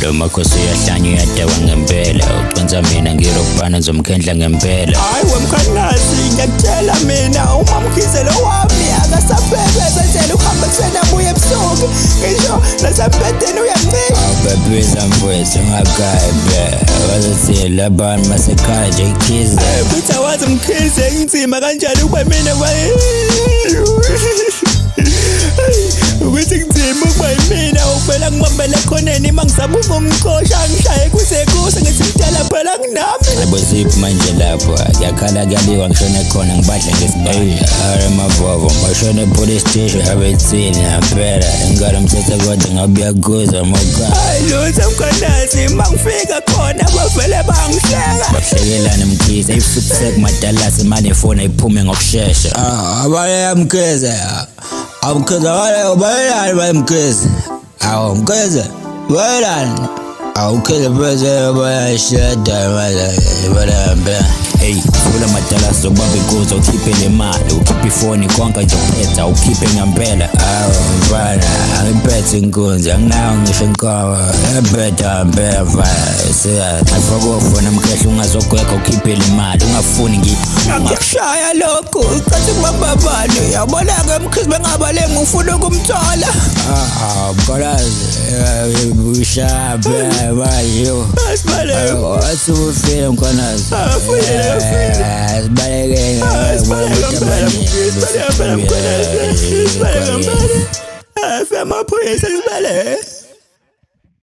Lo makhosi uyahlanya, uyadakwa ngempela. Uconsa mina ngirobhana, ngizomkhendla ngempela. Hayi wemkhanazi, ngiyakutshela mina, uma Mkhize lo wami akasaphephe esenzela, uhamba ekuseni abuye ebusuku, ngisho nasembhedeni uyancisha. Awubhebhiza mfowethu, ungagayi be bazothi labantu masekhaya nje ikhize. Futhi awazi Mkhize, kunzima kanjani ukuba mina, ukuthi kunzima ukuba yimina. Uvela ngibambele ekhoneni uma ngizama ukungixosha, ngishaye kuze kuse, ngithi mdala phela kunami. Yabo ziphi manje lapho? Kuyakhala, kuyaliwa, ngishone khona ngibadle ngesibaya. Are mavovo, bashone police station abethini ngempela. Ingalo mthetho kodwa ngabe uyakuza moka. Hayi lutho mkhanazi, uma ngifika khona bavele bangihleka. Bakuhlekelani Mkhize? Ifutsek madalasi mane ifoni iphume ngokushesha. Ah, abale Mkhize. Amkhize abale bayelani baye Mkhize. Awu Mkhize, bayelani. Awu Mkhize bese bayashada manje bayambe. Hey, vula madalasi, zobamba inkunzi, ukhiphe le mali, ukhiphe ifoni, konke nje uphetha ukhiphe ngempela. Awu mfana, angiphethe inkunzi, anginawo ngisho inkomo. Ebheda mpela mfana. Siya, Afakofona mkhehle, ungazogwega, ukhiphe le mali, ungafuni ngi Ngiyakushaya lokhu ucathi kubamba bani, yabona-ke Mkhize, bengabaleki, ngifuna ukumthola. Ah, mkhalazi, ushabe manje. Asibaleke. Athi ufile mkhwanazi. Ah, ufile, ufile. Sibaleke. Ah, sibaleke ngempela Mkhize, sibaleke ngempela mkhwanazi, sibaleke ngempela. Ah, amaphoyisa, sibaleke.